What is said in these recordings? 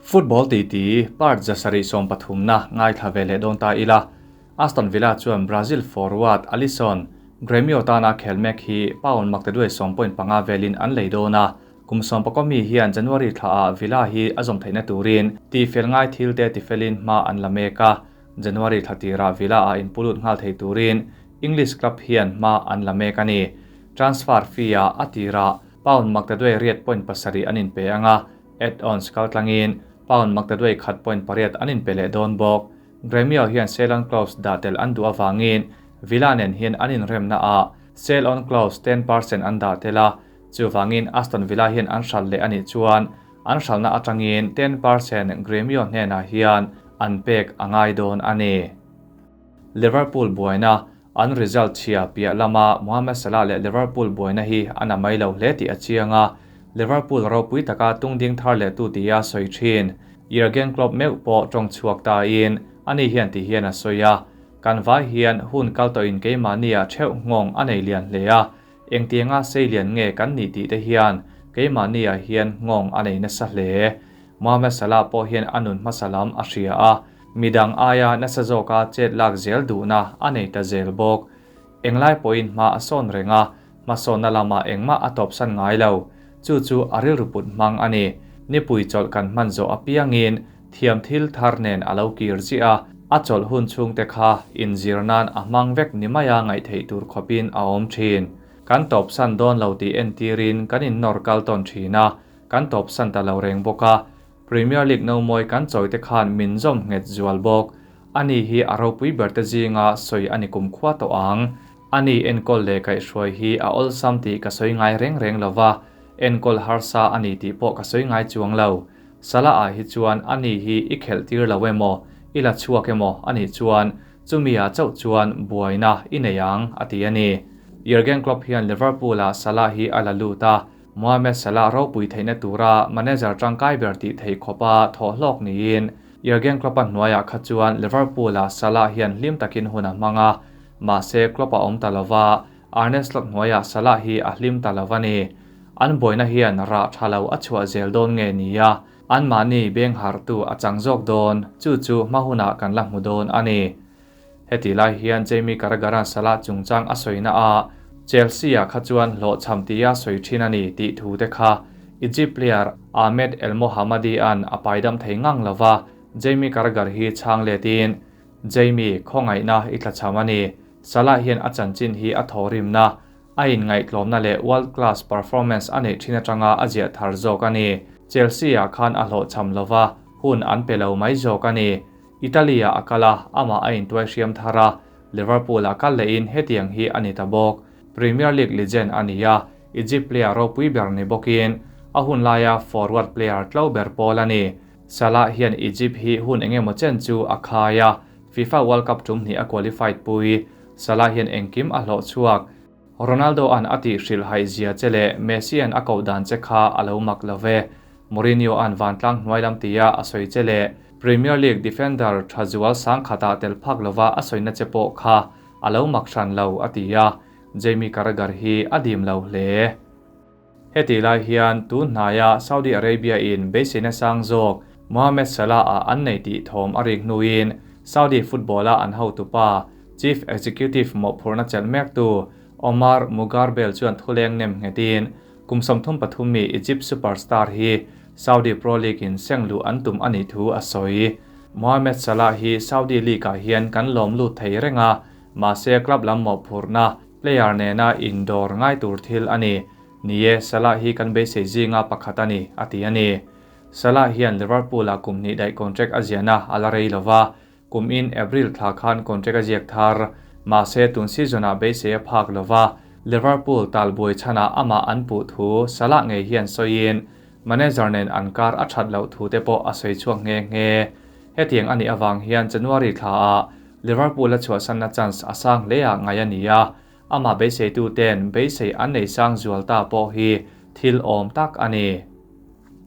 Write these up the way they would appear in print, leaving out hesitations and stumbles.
Football titi part 730 na ngaithla ve leh dawn ta ila. Aston Villa chuan Brazil forward Alisson Gremio tana khel mek hi pound maktaduai 10.5 velin an lei dawn a. Kum 11 mi hian January thla ah Villa hi a zawm theihna turin tifel ngai thil te tifelin hma an la mek a. January thla tirah Villa ah inpulut nghal thei turin English club hian hma an la mek a ni. Transfer fee ah a tirah pound maktaduai 8.7 an inpe anga, add-ons kaltlangin pound maktaduai 1.8 an inpe leh dawn bawk. Gremio hian sell-on clause dah tel an duh avangin Villa nen hian an inremna ah sell-on clause 10% an dah tel a, chuvangin Aston Villa hian an hral leh anih chuan an hralna atangin 10% Gremio hnenah hian an pek a ngai dawn a ni. Liverpool buaina an result chhia piah lama Mohamed Salah leh Liverpool buaina hi a na mai lo hle tih a chiang a, Liverpool ropui taka tungding thar leh tu tia sawi thin Jurgen Klopp meuh pawh tawng chhuak ta in ani hian ti hian a sawi a, kan vai hian hun kal tawhin keimahni ah theuh nghawng a nei lian hle a, engtianga sei lian nge kan nih tih te hian keimahni ah hian nghawng a nei nasa hle. Mohamed Salah pawh hian a nun hmasa lam a hria a, midang aia nasa zawka chet lak zel duhna a nei ta zel bawk. Englai pawhin hma a sawn reng a, hmasawnna lamah engmah a tawpsan ngai lo. Chu chu a rilru put hmang a ni. Nipui chawlh kan hman zawh apiangin thiam thil thar nen a lo kir chiah a, a chawlh hun chhungte kha inzir nan a hmang vek ni maia ngaih theih tur khawpin a awm thin. Kan tawpsan dawn lo tih entirin kan innawr kal tawn thin a, kan tawpsan ta lo reng bawk a. Premier League no mawi kan chawi te khan min zawm nghet zual bawk. Ani hi a ropui ber te zinga sawi a ni kumkhua tawh ang. Ani enkawl leh kaihhruai hi a awlsam tih ka sawi ngai reng reng lo va, enkawl harsa a ni tih pawh ka sawi ngai chuang lo. Salah ah hi chuan ani hi i khelh tir lo emaw, i la chhuak emaw a nih chuan chumi ah chauh chuan buaina i nei ang, a ti a ni. Jurgen Klopp hian Liverpool ah Salah hi a la lut a, Mohamed Salah ropui theihna tura manager tangkai ber tih theih khawpa thawhhlawk niin Jurgen Klopp-a hnuaiah kha chuan Liverpool-ah Salah hian hlim takin hun a hmang a, mahse Klopp a awm ta lova, Arne Slot hnuaiah Salah hi a hlim ta lo a ni. An buaina hian rah tha lo a chhuah zel dawn nge nia, anmahni beng harhtu a chang zawk dawn, chu chu hma hunah kan la hmu dawn a ni. Heti lai hian Jamie Carragher-a'n Salah chungchang a sawina ah Chelsea-ah kha chuan hlawhchham tia sawi thin a ni tih thu te kha Egypt player Ahmed Elmohamady-a'n a paidam thei ngang lo va, Jamie Carragher hi chhang letin, Jamie, khawngaihna i tlachham a ni. Salah hian a chanchin hi a thawhrimna, a inngaihtlawmna leh world class performance a neih thin atanga a ziah thar zawk a ni. Chelsea-ah khan a hlawhchham lo va, hun an pe lo mai zawk a ni. Italy-ah a kal a, amah a intuai hriam thar a, Liverpool-ah kal lehin hetiang hi a ni ta bawk. Premier League legend a ni a, Egypt player ropui ber ni bawkin a hun laia forward player tlo ber pawl a ni. Salah hian Egypt hi hun engemaw chen chu a khai a, FIFA World Cup tum hnih a qualified pui. Salah hian engkim a hlawh chhuak. Ronaldo-a'n a tih hrilhhaih zia che leh Messi-a'n a koh dan che kha a lo mak lo ve. Mourinho-a'n vantlang hnuai lam tia a sawi che leh Premier League defender tha zual sangkhatah tel phak lova a sawina che pawh kha a lo mak hran lo, a ti a, Jamie Carragher hi a dim lo hle. Heti lai hian tun hnaia Saudi Arabia-in beiseina sang zawk Mohamed Salah-a an nei tih thawm a rik hnuin Saudi football-a an hotupa Chief Executive mawhphurhna chelh mektu Omar Mugharbel chuan thuleng nem nghetin kum 33 mi Egypt superstar hi Saudi Pro League-in seng luh an tum a nih thu a sawi. Mohamed Salah hi Saudi League-ah hian kan lawm lut thei reng a, mahse club lam mawhphurhna player nena indawr ngai tur thil a ni. Ni e, Salah hi kan beisei zinga pakhat a ni, a ti a ni. Salah hian Liverpool-ah kum hnih daih contract a ziahna a la rei lo va, kum in April thla khan contract a ziak thar. Mahse, tun season-ah beisei a phak lo va, Liverpool talbuai chhanah amah an puh thu Salah ngei hian sawiin manager nen an kar a that loh thu te pawh a sawi chhuak nghe nghe. Hetiang a nih avang hian January thlaah Liverpool a chhuahsanna chance a sang hle ah ngai a ni a, amah beiseitu ten beisei an nei sang zual ta pawh hi thil awm tak a ni.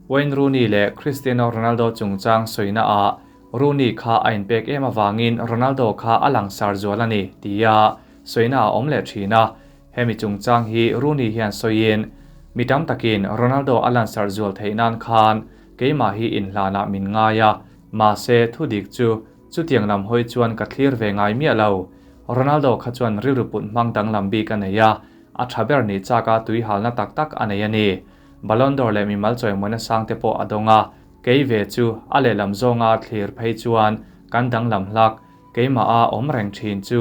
Wayne Rooney leh Cristiano Ronaldo chungchang sawina ah Rooney kha a inpek em avangin Ronaldo kha a langsar zual a ni tia sawina a awm leh thin a, hemi chungchang hi Rooney hian sawiin mi tam takin Ronaldo a lansar zual theih nan khan keimah hi inhlanah min ngai a, mahse thudik chu chutiang lam hawi chuan ka thlir ve ngai miah lo. Ronaldo kha chuan rilru put hmang danglam bik a nei a, a tha ber ni chak a tui halna tak tak a nei a ni. Ballon d'Or leh mimal chawimawina sang te pawh a dawng a, kei ve chu a lehlam zawnga thlir phei chuan kan danglam hlak, keimah a awm reng thin chu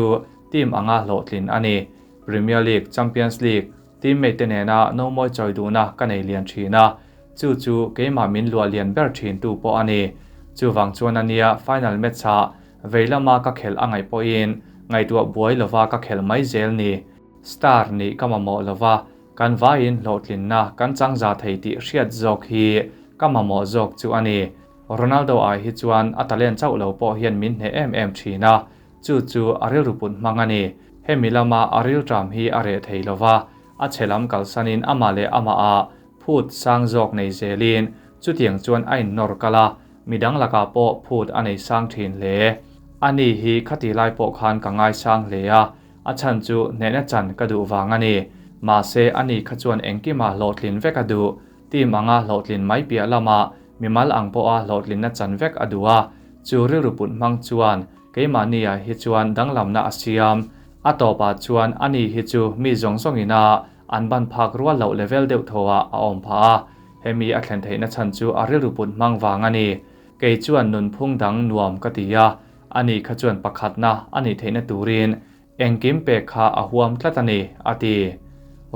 team anga hlawhtlin a ni. Premier League, Champions League, teammate te nena nomawi chawi duhna ka nei lian thin a, chu chu keimah min luah lian ber thin tu pawh a ni. Chuvang chuan a nia final match ah vei lama ka khelh a ngaih pawhin ngaihtuah buai lova ka khelh mai zel ni. Star nih ka mamawh lova kan vaiin hlawhtlinna kan changza thei tih hriat zawk hi ka mamawh zawk chu a ni. Ronaldo ai hi chuan a talent chauh lo pawh hian min hneh em em thin a, Chu chu a rilru put hmang a ni. Hemi lama a rilṭam hi a reh thei lo va, a chhe lam kalsanin amah leh amah ah phut sang zawk nei zelin chutiang chuan a innawr kal a, midang lakah pawh phut a nei sang ṭhin hle. Ani hi khati lai pawh khan ka ngaisang hle a, a chhan chu hnehna chan ka duh vang a ni. Mahse ani kha chuan engkimah hlawhtlin vek a duh, team anga hlawhtlin mai piah lamah mimal ang pawha hlawhtlinna chan vek a duh a, chu rilru put hmang chuan Keimahniah hi chuan danglamna a siam. A tawpah chuan ani hi chu mi zawng zawngin a an ban phak rual loh level deuh thawhah a awm phah a, hemi a thlen theihna chhan chu a rilru put hmang vang a ni. Kei chuan nunphung dang nuam ka ti a, ani kha chuan pakhatna a nih theihna turin engkim pek kha a huam tlat a ni, a ti.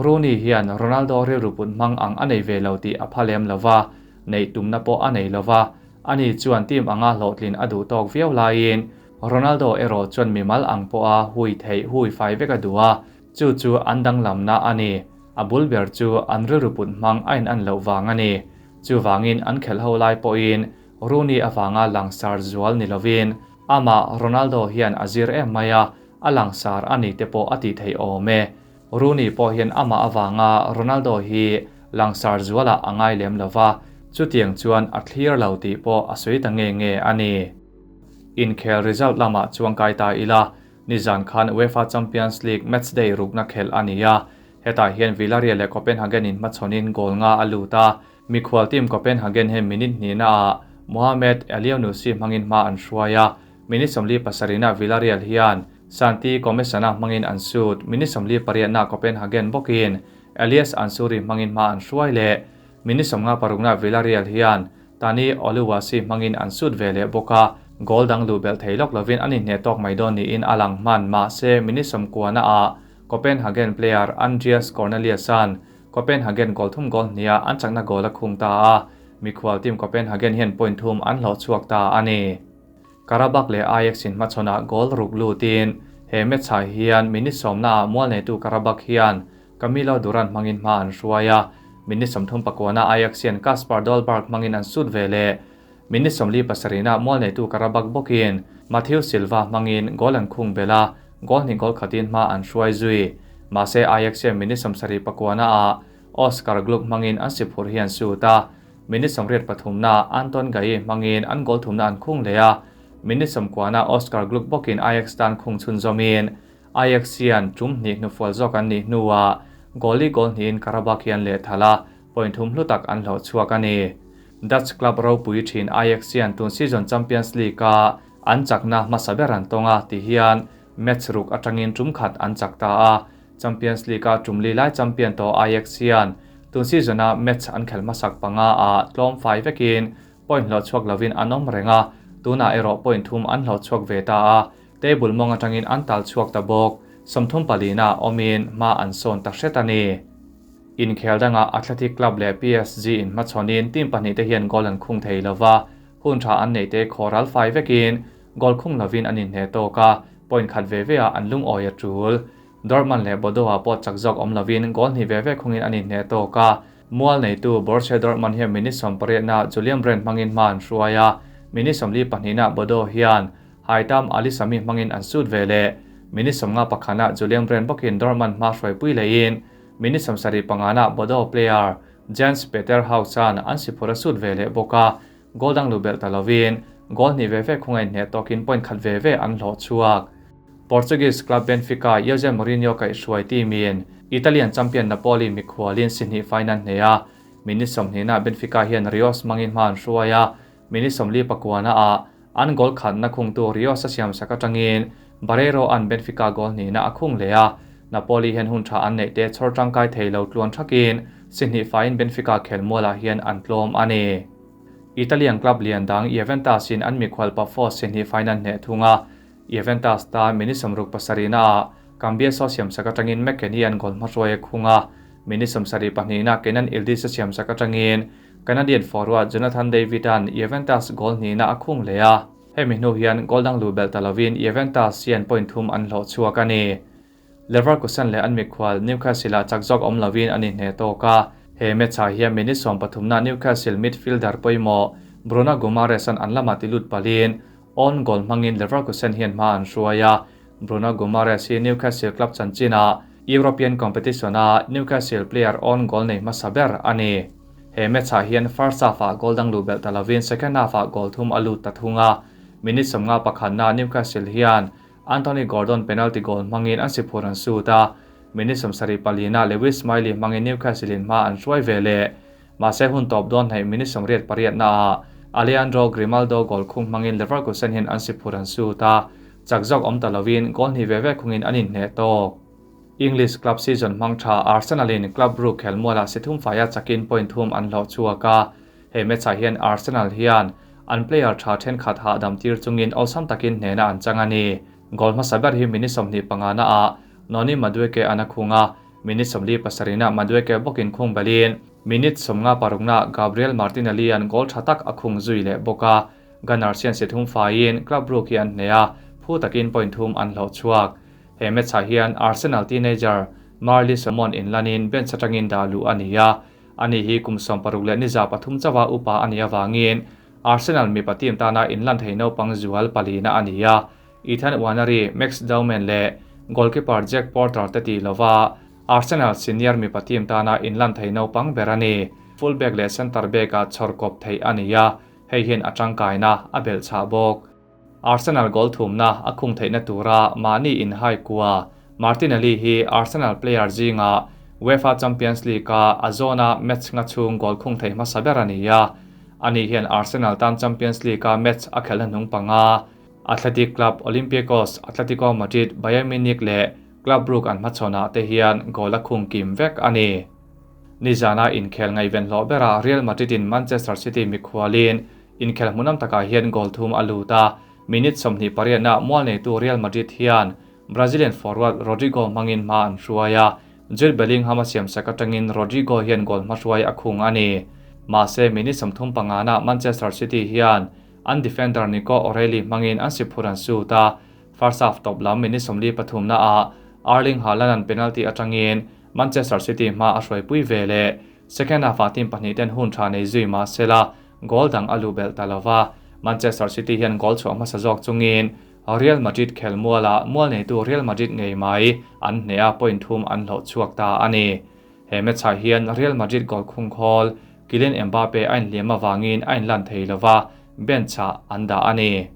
Rooney hian Ronaldo rilru put hmang ang a nei ve lo tih a pha lem lo va, neih tumna pawh a nei lo va, Ani chuan team anga hlawhtlin a duh tawk viau laiin Ronaldo erawh chuan mimal ang pawha hui theih hui fai vek a duh a, chu chu an danglamna a ni. A bul ber chu an rilru put hmang a in an loh vang a ni. Chuvangin an khelh ho lai pawhin Rooney avanga langsar zual ni lovin amah Ronaldo hian a zir em mai a, a langsar a ni te pawh a tih theih awm e. Rooney pawh hian amah avanga Ronaldo hi langsar zualah a ngai lem lo va, chutiang chuan a thlir lo tih pawh a sawi ta nge nge a ni. Inkhel result lamah chuang kai ta ila, nizan khan UEFA Champions League matchday rukna khelh a ni a, hetah hian Villarreal leh Copenhagen in hmachhawnin goal nga a lut a, mikhual team Copenhagen hian minute hnihnaah Mohamed Elyounoussi hmangin hma an hruai a, Minute 47-ah Villarreal hian Santi Comesaña hmangin an sut, minute 48-ah Copenhagen bawkin Elias Ansuri hmangin hma an hruai leh. Minute 56-ah Villarreal hian Tani Oluwasi hmangin an sut ve leh bawk a, goal dang luh belh thei lawk lovin an inhneh tawk mai dawn niin a lang hman. Mahse, minute 90-ah Copenhagen player Andreas Cornelius-a'n Copenhagen goal thum goal hniha an chakna goal a khung ta a, mikhual team Copenhagen hian point thum an hlawh chhuak ta a ni. Karabakh leh Ajax in hmachhawnah goal ruk lutin he match ah hian minute sawmna ah mual neitu Karabakh hian Camilo Duran hmangin hma an hruai a, minute 39 ah Ajax hian Kasper Dolberg hmangin an sut ve leh. Minute 47 ah mual neitu Karabakh bawkin Matheus Silva hmangin goal an khung belh a, goal hnih goal khatin hma an hruai zui. Mahse Ajax hian minute 79 ah Oscar Gloukh hmangin an si phurh hi an sut a, Minute 83 na Anton Gaaei hmangin an goal thumna an khung leh a, minute 90 na Oscar Gloukh bawkin Ajax tan khung chhunzawmin Ajax hian tum hnih hnufual zawk an nih hnuah goal i goal hnihin Karabakh hian leh thalh a, point thum hlu tak an hlawh chhuak a ni. Dutch club ropui thin Ajax hian tun season Champions League-a an chakna hmasa ber an tawng a ti hian match ruk atangin tum khat an chak ta a, Champions League-a tum li lai champion tawh Ajax hian tun season-a match an khelh hmasak panga ah tlawm fai vekin point hlawh chhuak lovin an awm reng a, tunah erawh point thum an hlawh chhuak ve ta a, table mawng atangin an tal chhuak ta bawk. 34 ah awmin hma an sawn ta hret a ni. Inkhel dangah Athletic Club leh PSG in hmachhawnin team pahnih te hian goal an khung thei lova, hun tha an neih te khaw ral fai vekin goal khung lovin an inhneh tawk a, point khat ve ve ah an lungawi a tul. Dortmund leh Bordeaux-ah pawh chak zawk awm lovin goal hnih ve ve khungin an inhneh tawk a, mual neitu Borussia Dortmund hian minute 18-ah Julian Brandt hmangin hma an hruai a, minute 42-ah Bordeaux hian Haitam Ali Sami hmangin an sut ve leh. Minute 51-ah Julian Brandt bawkin Dortmund hma hruaipui lehin minute 75-ah Bordeaux player Jens Peter Hauge-a'n an si phur a sut ve leh bawk a, goal dang luh belh ta lovin goal hnih ve ve khunga inhneh tawkin point khat ve ve an hlawh chhuak. Portuguese club Benfica Jose Mourinho kaihhruai team in Italian champion Napoli mikhualin si hnih final hneh a, Minute 20 na Benfica hian Rios mangin hma an hruai a, minute 44 na ah an goal khatna khungtu Rios a siam sak atangin Barreiro an Benfica goal hnihna a khung leh a. Napoli hian hun tha an neih te chhawr tangkai thei lo tluan thakin si hnih faiin Benfica khelmualah hian an tlawm a ni. Italian club lian dang Juventus in an mikhual Pafos si hnih faiin an hneh thung a. Juventus tan minute 67 na ah Cambiaso siam sak atangin McKennie an goal hmahruai a khung a. Minute 72 na Kenan Yildiz a siam sak atangin Canadian forward Jonathan David an Juventus goal hnihna a khung leh a. Hemi hnu hian goal dang luh belh ta lovin Juventus hian point thum an hlawh chhuak a ni. Leverkusen leh an mikhual Newcastle ah chak zawk awm lovin an inhneh tawk a. He match ah hian minute 13 na Newcastle midfielder pawimawh Bruno Guimaraes an an lamah ti lut palin own goal hmangin Leverkusen hian hma an hruai a. Bruno Guimaraes hi Newcastle club chanchin ah European competition a Newcastle player own goal nei hmasa ber a ni. He match ah hian first half ah goal dang luh belh ta lovin second half ah goal thum a lut ta thung a. Minute 51 na Newcastle hian Anthony Gordon penalty goal hmangin an siphur an sut a. Minute 74 na Lewis Miley hmangin Newcastle in hma an hruai ve leh. Mahse hun tawp dawn hnaih minute 88 na ah Alejandro Grimaldo goal khung hmangin Leverkusen hian an siphur an sut a. Chak zawk awm ta lovin goal hnih ve ve khungin an inhneh tawk. English club season hmang tha Arsenal in Club Brugge khelmualah si thum faia chakin point thum an hlawh chhuak a. He match ah hian Arsenal hian an player tha thenkhat hahdam tir chungin awlsam takin hnehna an chang a ni. Goal hmasa ber hi minute 25 na ah Noni Madueke an a khung a, minute 47 na Madueke bawkin khung belin minute 56 na Gabriel Martinelli an goal tha tak a khung zui leh bawk a. Gunners hian si thum faiin Club Brugge hi an hneh a, phu takin point thum an hlawh chhuak. He match ah hian Arsenal teenager Marley Solomon inlanin bench atangin dah luh a ni a. Ani hi kum 60 leh ni 3 chawa upa a ni awangin Arsenal mipa team tana inlan thei naupang zual palina a ni a. Ethan Nwaneri, Max Dowman leh goalkeeper Jack Porter te ti lova Arsenal senior mipa team tana inlan thei naupang ber a ni. Fullback leh centre back ah chhawr kawp thei a ni a, hei hian a tangkaina a belh chhah bawk. Arsenal goal thumna a khung theihna tura mahni inhai kua Martinelli hi Arsenal player zinga UEFA Champions League a a zawna match nga chhung goal khung thei hmasa ber a ni a. Ani hian Arsenal tan Champions League a match a khelhna hnung panga Athletic Club, Olympiacos, Atletico Madrid, Bayern Munich leh Club Brugge an hmachhawnah te hian goal a khung kim vek a ni. Nizana inkhel ngaihven hlawh berah Real Madrid in Manchester City mikhualin inkhel hmunam takah hian goal thum a lut a. Minute 28 na mual neitu Real Madrid hian Brazilian forward Rodrigo hmangin hma an hruai a. Jude Bellingham a siam sak atangin Rodrigo hian goal hmahruai a khung a ni. Mahse minute 35 na Manchester City hian an defender Nico O'Reilly hmangin an siphur an sut a. First half top lam minute 43 na ah Erling Haaland an penalty atangin Manchester City hma a hruaipui ve leh. Second half ah team pahnih ten hun tha nei zui mahsela goal dang a lu belh ta lova. Manchester City hian goal chhuah hmasa zawk chungin Real Madrid khelmualah mual neitu Real Madrid ngei mai an hneh a point thum an hlawh chhuak ta a ni. He match ah hian Real Madrid goal khung khawl Kylian Mbappe a inhliam awangin a inlan thei lova bench ah an dah a ni.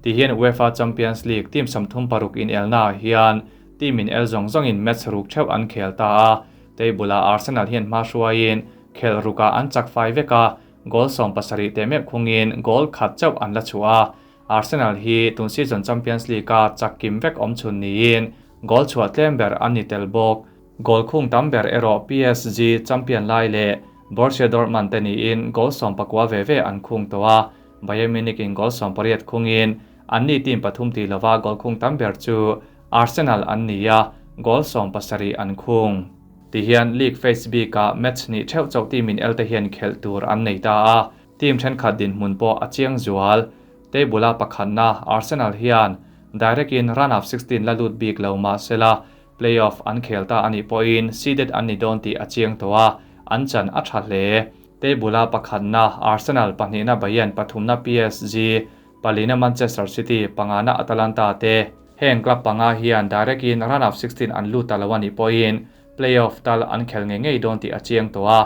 Ti hian UEFA Champions League team 36 in elna ah hian team in el zawng zawngin match ruk theuh an khel ta a. Table ah Arsenal hian hma hruaiin khel rukah an chak fai vek a, goal 17 te meuh khungin goal khat chauh an la chhuah a. Arsenal hi tun season Champions League a chak kim vek awm chhun niin goal chhuah tlem ber an ni tel bawk. Goal khung tam ber erawh PSG champion lai leh Borussia Dortmund te niin goal 19 ve ve an khung tawh a. Bayern Munich in goal 18 khungin an ni team pathum ti lova goal khung tam ber chu Arsenal an ni a, goal 17 an khung. Ti hian League Phase B ka match ni theuh chauh team in el te hian khelh tur an nei ta a. Team thenkhat din hmun pawh a chiang zual. Table a pakhatna Arsenal hian direct in round of 16 la lut bik lo mahsela playoff an khel ta ani pawhin seeded an ni dawn tih a chiang tawh a, an chan a tha hle. Table a pakhatna Arsenal, pahnihna Bayern, pathumna PSG, palina Manchester City, pangana Atalanta te. Heng club panga hian direct in round of 16 an lut ta lo ani pawhin playoff tal an khel nge ngei dawn tih a chiang tawh a,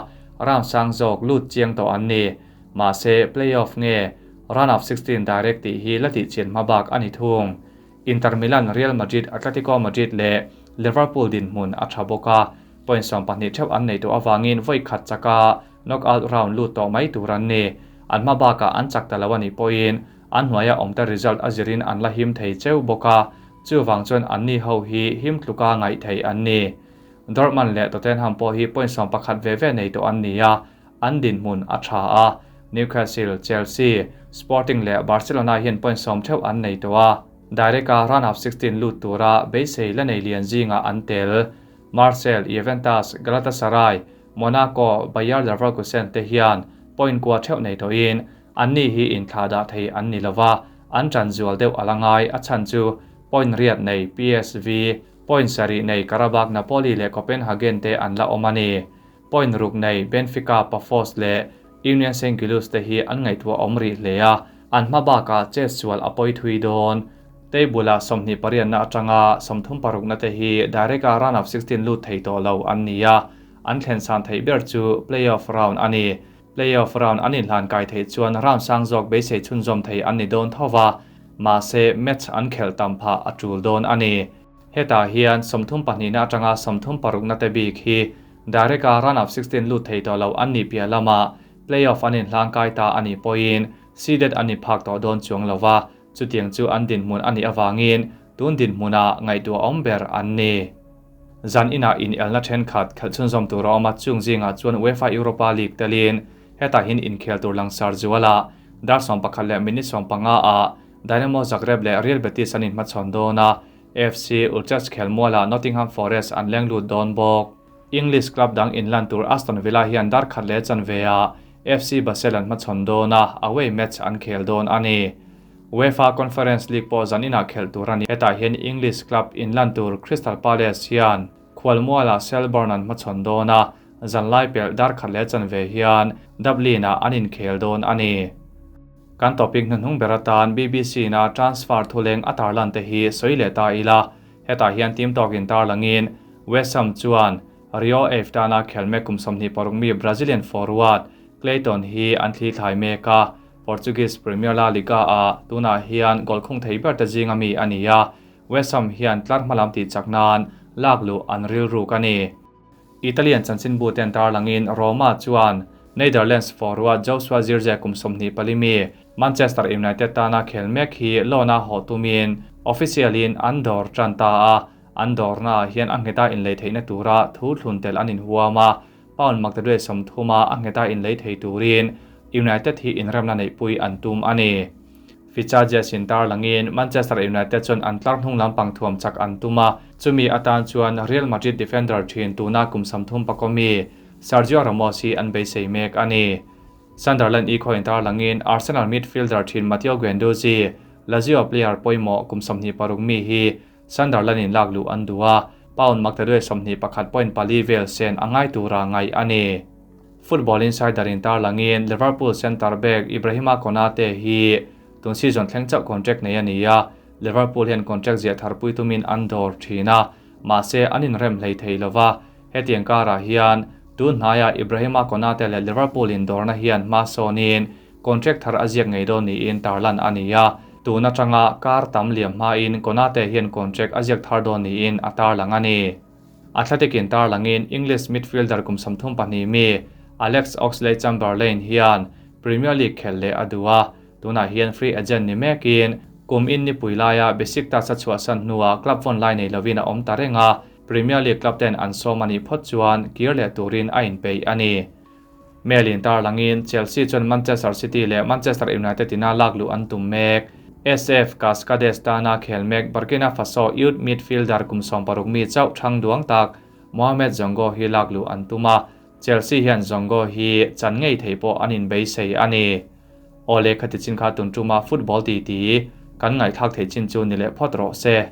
round sang zawk lut chiang tawh an ni. Mahse playoff nge round of 16 direct tih hi la tih chian hma bak ani thung. Inter Milan, Real Madrid, Atletico Madrid leh Liverpool din hmun a tha bawk a, point 12 theuh an nei tawh awangin voi khat chaka Knockout round lut tawh mai tur an ni. An hma bakah an chak ta lo a nih pawhin an hnuaia awmte result a zirin an la him thei cheu bawk a, chuvang chuan anni ho hi him tluka ngaih theih an ni. Dortmund leh Tottenham pawh hi point 11 ve ve nei tawh an ni a, an dinhmun a tha a. Newcastle, Chelsea, Sporting leh Barcelona hian point 10 theuh an nei tawh a. Direct-a round of 16 lut tura beisei la nei lian zingah an tel. Marseille, Juventus, Galatasaray, Monaco, Bayer Leverkusen te hian point kua theuh nei tawhin anni hi inthlah dah thei an ni lova, an tan zual deuh a la ngai. A chhan chu point 8 nei PSV, point 7 nei Qarabag, Napoli leh Copenhagen te an la awm a ni. Point 6 nei Benfica, Pafos leh Union Saint Gilloise te hi an ngaihtuah awm rih hle a, an hma bakah che sual a pawi thui dawn. Table-a 28 na atanga 36 na te hi direct-a round of 16 lut thei tawh lo an ni a, an thlen san theih ber chu playoff round a ni. Playoff round an inhlan kai theih chuan round sang zawk beisei chhunzawm thei an ni dawn thova, mahse match an khelh tam phah a tul dawn a ni. Hetah hian 32 na atanga 36 na te bik hi direct-a round of 16 lut thei tawh lo an ni piah lama playoff an inhlang kai ta a nih pawhin seeded an ni phak tawh dawn chuang lova, chutiang chu an dinhmun a nih awangin tun dinhmuna ngaihtuah awm ber an ni. Zan inah in elna thenkhat khelh chhunzawm tur a awm a, chung zingah chuan UEFA Europa League telin hetah hin inkhel tur langsar zuala dar 11 leh minute 15 a Dynamo Zagreb leh Real Betis an inhmachhawn dawn a, FC Utrecht khelmuala Nottingham Forest an leng lut dawn bawk. English club dang inlan tur Aston Villa hian dar khat leh chanve a FC Basel an hmachhawn dawn a, away match an khel dawn a ni. UEFA Conference League pawh zan inah khelh tur a ni. Hetah hian English club inlan tur Crystal Palace hian khualmuala Selborne an hmachhawn dawn a, zan lai pelh dar khat leh chanve hian Dublin-ah an inkhel dawn a ni. Kan topic hnuhnung ber atan BBC na transfer thuleng a tarlan te hi sawi leh ta ila. Hetah hian team tawkin tarlangin West Ham chuan Rio Ave tana khel mek kum 26 mi Brazilian forward Clayton hi an thli thlai mek a. Portuguese Premier La Liga a tunah hian goal khung thei ber te zinga mi a ni a. West Ham hian tlar hmalam ti chak nan lak luh an ril ruk a ni. Italian chanchin bu ten tarlangin Roma chuan Netherlands forward Joshua Zirkzee kum 24 mi Manchester United tana khel mek hi loan-a haw tumin official-in an dawr tan ta a, an dawrna hian a ngheta inlei theihna tura thu thlun tel an inhuam a, pound maktaduai 30 a ngheta inlei thei turin United hi inremna neihpui an tum a ni. Fichajes in tarlangin Manchester United chuan an tlar hnung lampang thuam chak an tum a, chumi atan chuan Real Madrid defender thin tuna kum 30 pakomi Sergio Ramos hi an beisei mek a ni. Sunderland i khaw in tarlangin Arsenal midfielder thin Matteo Guendouzi, Lazio player pawimawh kum 26 mi hi Sunderland in lak luh an duh a, pound maktaduai 21.4 vel sen a ngai tura ngai a ni. Football Insider in tarlangin Liverpool centre back Ibrahima Konate hi tun season thleng chauh contract nei a ni a, Liverpool hian contract ziah tharpui tumin an dawr thin a, mahse an inrem hlei thei lova. Hetiang karah hian tun hnaia Ibrahima Konate leh Liverpool in dawrna hian hma sawnin contract thar a ziak ngei dawn niin tarlan a ni a, tun atanga kar tam liam hmain Konate hian contract a ziak thar dawn niin a tarlang a ni. Athletic in tarlangin English midfielder kum 32 mi Alex Oxlade-Chamberlain hian Premier League khel leh a duh a, tunah hian free agent ni mekin kum in ni pui laia Besiktas a chhuahsan hnuah club vawn lai nei lovin a awm ta reng a, Premier League club ten an sawm a nih phawt chuan kir leh turin a inpeih a ni. Mail in tarlangin Chelsea chuan Manchester City leh Manchester United ina lak luh an tum mek. SF Cascades tana khel mek Burkina Faso youth midfielder kum 16 mi chauh thang duang tak Mohamed Zongo hi lak luh an tum a, Chelsea hian Zongo hi chan ngei thei pawh an inbeisei a ni. Ole khati chin kha tun tuma football ti ti kan ngaithak thei chin chu ni leh phawt rawh se.